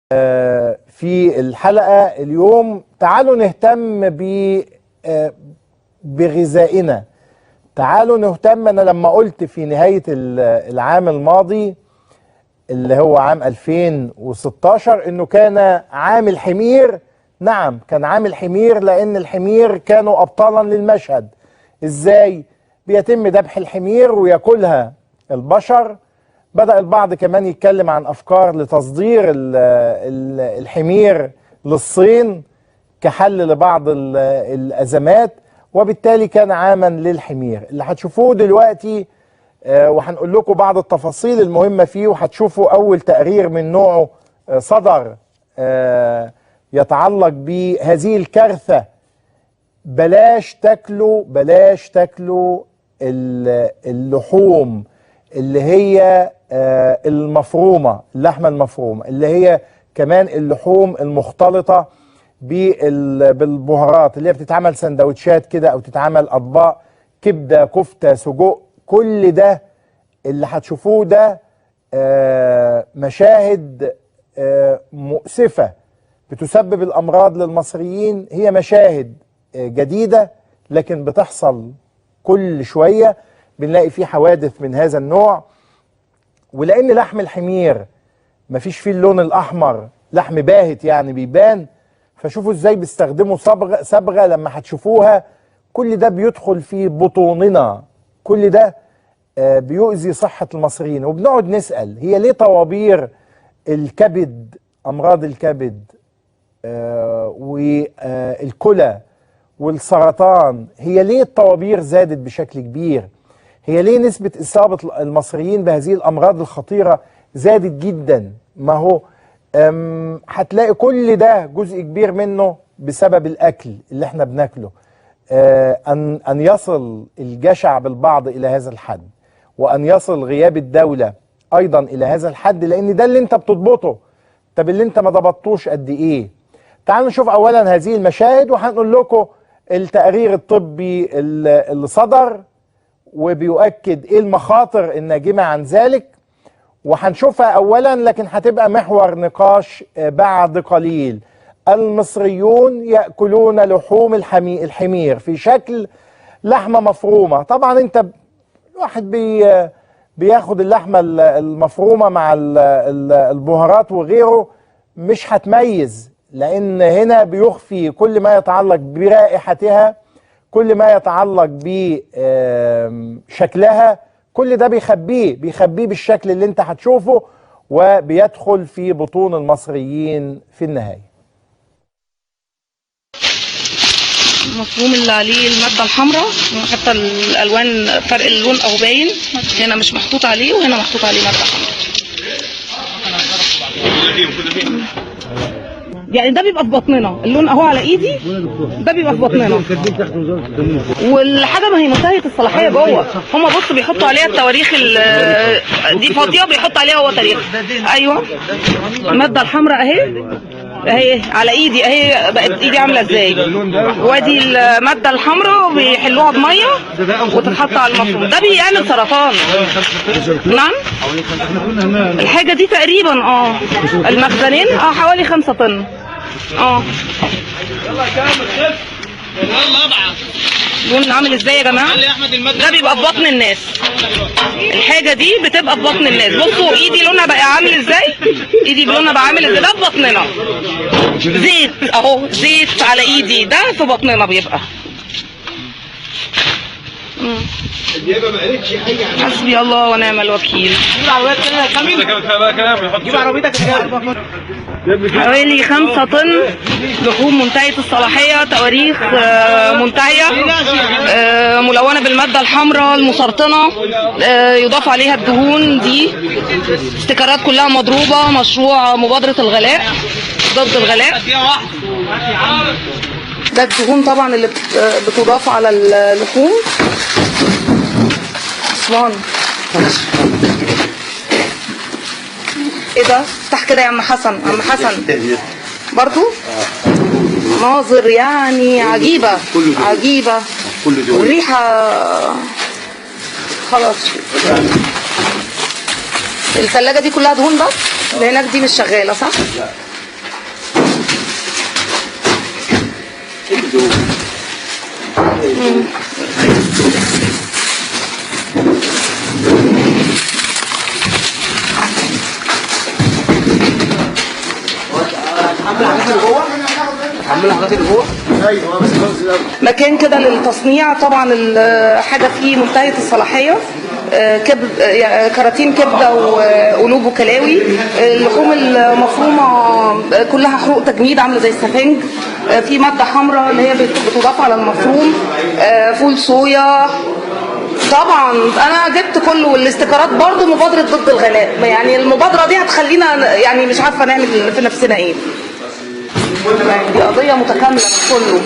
في الحلقة اليوم تعالوا نهتم بغذائنا. تعالوا نهتم. أنا لما قلت في نهاية العام الماضي اللي هو عام 2016 إنه كان عام الحمير، نعم كان عام الحمير، لأن الحمير كانوا أبطالا للمشهد. إزاي بيتم ذبح الحمير ويأكلها البشر؟ بدأ البعض كمان يتكلم عن أفكار لتصدير الحمير للصين كحل لبعض الأزمات، وبالتالي كان عاما للحمير. اللي هتشوفوه دلوقتي وهنقول لكم بعض التفاصيل المهمة فيه، وهتشوفوا أول تقرير من نوعه صدر يتعلق بهذه الكارثة. بلاش تاكلوا، بلاش تاكلوا اللحوم اللي هي المفرومة، اللحمة المفرومة اللي هي كمان اللحوم المختلطة بالبهارات اللي هي بتتعمل سندوتشات كده أو تتعمل أطباق كبدة كفتة سجق. كل ده اللي هتشوفوه ده مشاهد مؤسفة بتسبب الأمراض للمصريين. هي مشاهد جديدة لكن بتحصل كل شوية، بنلاقي فيه حوادث من هذا النوع. ولأن لحم الحمير مفيش فيه اللون الأحمر، لحم باهت يعني بيبان، فشوفوا ازاي بيستخدموا صبغة لما هتشوفوها. كل ده بيدخل في بطوننا، كل ده بيؤذي صحة المصريين. وبنقعد نسأل هي ليه طوابير الكبد، أمراض الكبد والكلى والسرطان، هي ليه الطوابير زادت بشكل كبير؟ هي ليه نسبة إصابة المصريين بهذه الأمراض الخطيرة زادت جدا؟ ما هو هتلاقي كل ده جزء كبير منه بسبب الأكل اللي احنا بناكله. أن يصل الجشع بالبعض إلى هذا الحد، وأن يصل غياب الدولة أيضا إلى هذا الحد، لأن ده اللي انت بتضبطه. طب اللي انت ما ضبطتوش قد إيه؟ تعالوا نشوف أولا هذه المشاهد، وهنقول لكم التقرير الطبي اللي صدر وبيؤكد ايه المخاطر الناجمة عن ذلك، وهنشوفها اولا، لكن هتبقى محور نقاش بعد قليل. المصريون يأكلون لحوم الحمير في شكل لحمة مفرومة. طبعا انت الواحد بياخد اللحمة المفرومة مع البهارات وغيره، مش هتميز، لان هنا بيخفي كل ما يتعلق برائحتها، كل ما يتعلق بشكلها، كل ده بيخبيه بالشكل اللي انت هتشوفه، وبيدخل في بطون المصريين في النهاية. المفروم اللي عليه المادة الحمراء، حتى الألوان فرق اللون أو باين، هنا مش محطوط عليه وهنا محطوط عليه مادة حمراء. يعني ده بيبقى في بطننا، اللون اهو على ايدي، ده بيبقى في بطننا. والحاجة ما هي منتهية الصلاحية جوه، هما بصوا بيحطوا عليها التواريخ دي فاضية، بيحط عليها هو تاريخ. ايوه المادة الحمراء اهي، اهي على ايدي اهي، بقت ايدي عامله ازاي. وادي المادة الحمراء بيحلوها بميه وتتحط على المفروم، ده بيعمل سرطان. نعم الحاجة دي تقريبا المخزنين حوالي 5 طن. يلا كامل خف، يلا ابعت. لون عامل ازاي يا جماعة؟ ده بيبقى في بطن الناس، الحاجة دي بتبقى في بطن الناس. بصوا ايدي لونها بقى عامل ازاي، ايدي لونها بقى عامل ازاي، ده في بطننا. زيت اهو، زيت على ايدي، ده في بطننا بيبقى. حسبي الله ونعم الوكيل. حوالي 5 طن لحوم منتهية الصلاحية، تواريخ منتهية، ملونة بالمادة الحمراء المسرطنة، يضاف عليها الدهون دي، استيكرات كلها مضروبة. مشروع مبادرة الغلاء، ضد الغلاء. ده الدهون طبعا اللي بتضاف على اللحوم. أسوان. ايه ده؟ افتح كده يا عم حسن، عم حسن برضو مناظر يعني عجيبة عجيبة، والريحة خلاص. الثلاجة دي كلها دهون بس، اللي هناك دي مش شغالة صح؟ مكان كده للتصنيع، طبعا الحاجة فيه منتهية الصلاحية، كبد، كراتين كبده وقلوب وكلاوي، اللحوم المفرومه كلها حروق تجميد عامله زي السفنج، في مادة حمراء اللي هي بتضاف على المفروم، فول صويا. طبعا انا جبت كله، والاستيكرات برضو مبادرة ضد الغلاء، يعني المبادرة دي هتخلينا يعني مش عارفه نعمل في نفسنا ايه. دي قضية متكاملة، كله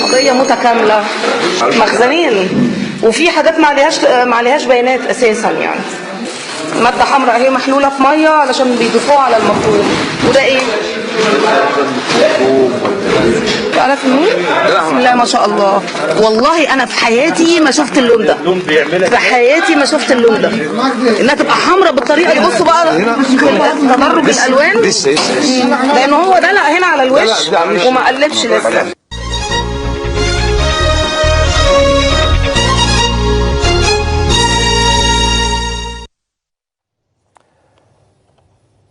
قضية متكاملة، مخزنين، وفي حاجات ما عليهاش بيانات اساسا. يعني مادة حمراء اهي محلولة في مية علشان بيضيفوها على المفروم. وده ايه؟ تعرف النور؟ بسم الله ما شاء الله. والله انا في حياتي ما شفت اللون ده، في حياتي ما شفت اللون ده، انها تبقى حمراء بالطريقة دي. بصوا بقى تدرج الالوان، لسه لسه لسه، لان هو دلق هنا على الوش وما قلبش لسه.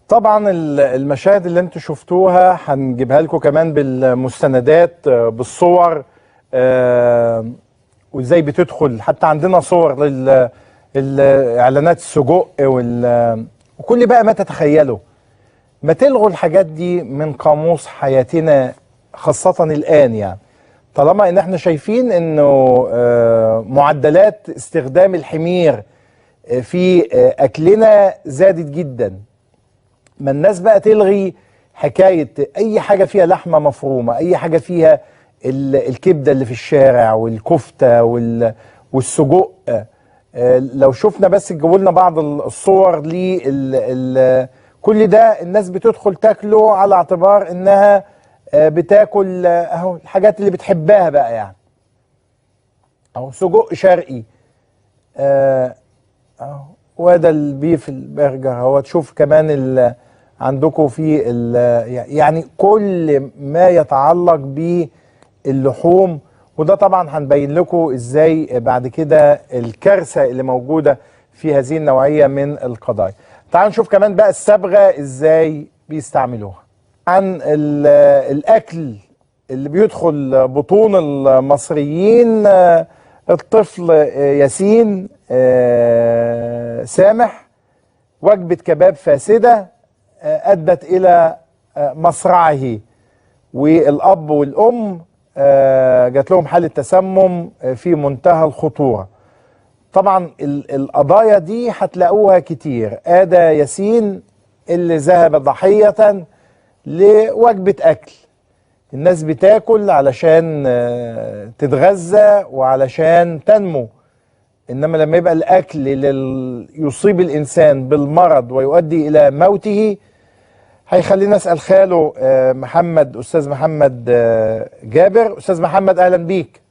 طبعا المشاهد اللي انتوا شفتوها هنجيبها لكم كمان بالمستندات، بالصور، وازاي بتدخل. حتى عندنا صور للاعلانات السجق وكل بقى ما تتخيله. ما تلغوا الحاجات دي من قاموس حياتنا، خاصة الآن، يعني طالما ان احنا شايفين انه معدلات استخدام الحمير في اكلنا زادت جدا. ما الناس بقى تلغي حكاية أي حاجة فيها لحمة مفرومة، أي حاجة فيها الكبدة اللي في الشارع والكفتة والسجق. لو شفنا بس جابولنا بعض الصور كل ده الناس بتدخل تاكله على اعتبار إنها بتاكل أهو الحاجات اللي بتحبها بقى، يعني أهو سجق شرقي، أهو وده ال beef البرجر اهو. تشوف كمان عندكم في يعني كل ما يتعلق باللحوم. وده طبعا هنبين لكم ازاي بعد كده الكارثة اللي موجودة في هذه النوعية من القضايا. تعالوا نشوف كمان بقى الصبغه ازاي بيستعملوها. عن الاكل اللي بيدخل بطون المصريين، الطفل ياسين سامح وجبة كباب فاسدة أدت إلى مصرعه، والأب والأم جات لهم حالة تسمم في منتهى الخطورة. طبعا القضايا دي هتلاقوها كتير. آدى ياسين اللي ذهب ضحية لوجبة أكل. الناس بتاكل علشان تتغذى وعلشان تنمو، إنما لما يبقى الأكل يصيب الإنسان بالمرض ويؤدي إلى موته. هيخلينا نسأل خاله محمد، أستاذ محمد جابر. أستاذ محمد أهلا بيك.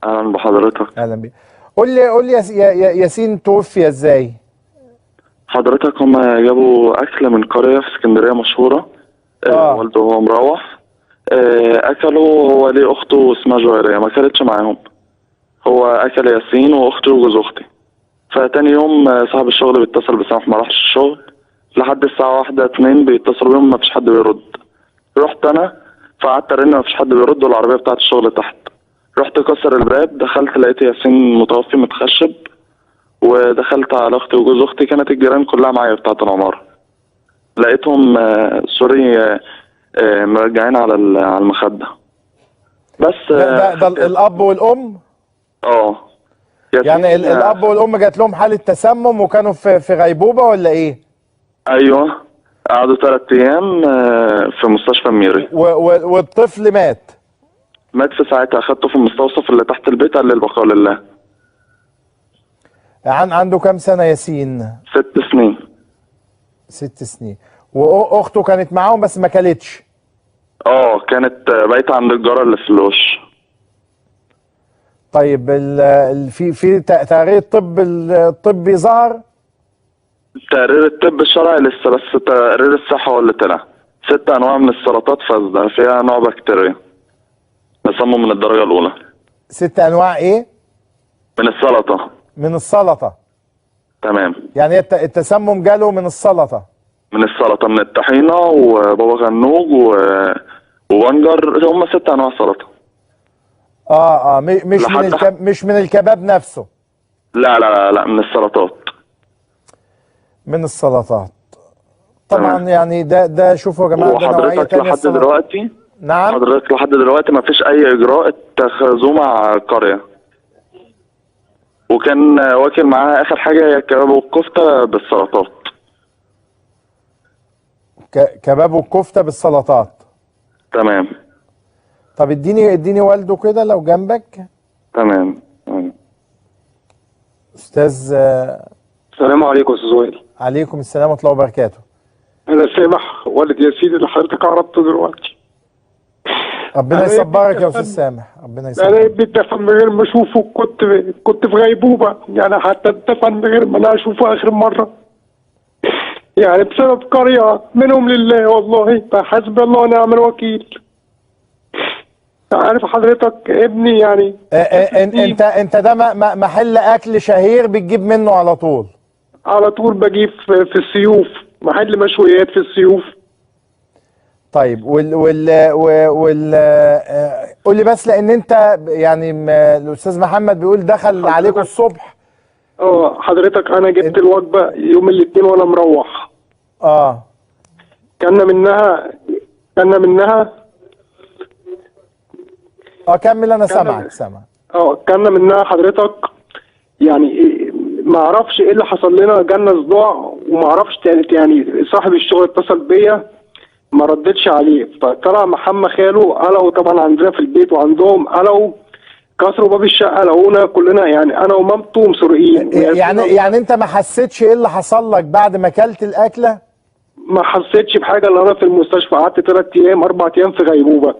أهلا بحضرتك. أهلا بيك. قول لي ياسين توفي إزاي؟ حضرتك هما جابوا أكل من قرية في اسكندرية مشهورة، والده وهو مروح أكلوا. هو ليه أخته اسمها جوهرية ما أكلتش معاهم، هو أكل ياسين وأخته وجوز أختي. فتاني يوم صاحب الشغل بيتصل بسامح ما راحش الشغل، لحد الساعة 1 2 بيتصلوا بيهم ما فيش حد بيرد. رحت أنا فقعدت أرن ما فيش حد بيرد، والعربية بتاعت الشغل تحت. رحت كسر الباب، دخلت لقيت ياسين متوفي متخشب، ودخلت على أختي وجوز أختي، كانت الجيران كلها معايا بتاعت العمارة. لقيتهم sorry مرجعين على المخدة. بس ده الأب والأم؟ يعني الأب والأم جات لهم حالة تسمم وكانوا في غيبوبة ولا إيه؟ أيوه، قعدوا 3 أيام في مستشفى الميري. والطفل مات؟ مات في ساعتها، أخدته في المستوصف اللي تحت البيت، قال لي البقاء لله. عنده كام سنة ياسين؟ 6 سنين. 6 سنين. وأخته كانت معاهم بس ما كلتش؟ كانت بايتة عند الجارة اللي في الوش. طيب في تقرير الطب الطبي ظهر؟ تقرير الطب الشرعي لسه، بس تقرير الصحة هو اللي طلع. 6 أنواع من السرطانات فاسدة، فيها نوع بكتيريا. تسمم من الدرجة الاولى. 6 انواع ايه؟ من السلطة. من السلطة. تمام. يعني التسمم جاله من السلطة. من السلطة، من الطحينه وبابا غنوج وبنجر، هم 6 انواع سلطة. مش من مش من الكباب نفسه. لا لا لا لا، من السلطات. من السلطات طبعا. يعني ده شوفوا يا جماعة، ده نوعية وحضرتك لحد دلوقتي. نعم، حضرتك لحد دلوقتي ما فيش اي اجراء اتخذوه مع القرية، وكان واكل معاها اخر حاجة هي الكباب والكفته بالسلطات. كباب والكفته بالسلطات. تمام. طب اديني والده كده لو جنبك. تمام. استاذ. السلام عليكم يا استاذ وائل. عليكم السلام ورحمة الله وبركاته. انا سامح والد ياسين اللي حضرتك عرضته دلوقتي. ربنا يصبرك يا استاذ سامح، ربنا يصبرك. انا ابني اتدفن من غير ما اشوفه، كنت في غيبوبة يعني، حتى اتدفن من غير ما انا اشوفه اخر مرة، يعني بسبب قرية منهم لله والله، فحسبي الله ونعم الوكيل. عارف حضرتك ابني يعني انت ده محل اكل شهير بتجيب منه على طول؟ على طول بجيب في السيوف، محل مشويات في السيوف. طيب وال وال وال قول لي بس، لان انت يعني الاستاذ محمد بيقول دخل عليكم الصبح. حضرتك انا جبت الوجبة يوم الاثنين وانا مروح. كنا منها كمل انا سامعك. سامع. كنا منها حضرتك، يعني ما اعرفش ايه اللي حصل لنا، جالنا صداع وما اعرفش يعني صاحب الشغل اتصل بيا ما ردتش عليه، فطلع محمد خاله قلقوا طبعا عندنا في البيت وعندهم، قلقوا كسروا باب الشقة لقونا كلنا يعني انا ومامته مسروقين. يعني انت ما حسيتش ايه اللي حصل لك بعد ما اكلت الاكلة؟ ما حسيتش بحاجة الا انا في المستشفى، قعدت 3 ايام 4 ايام في غيبوبة.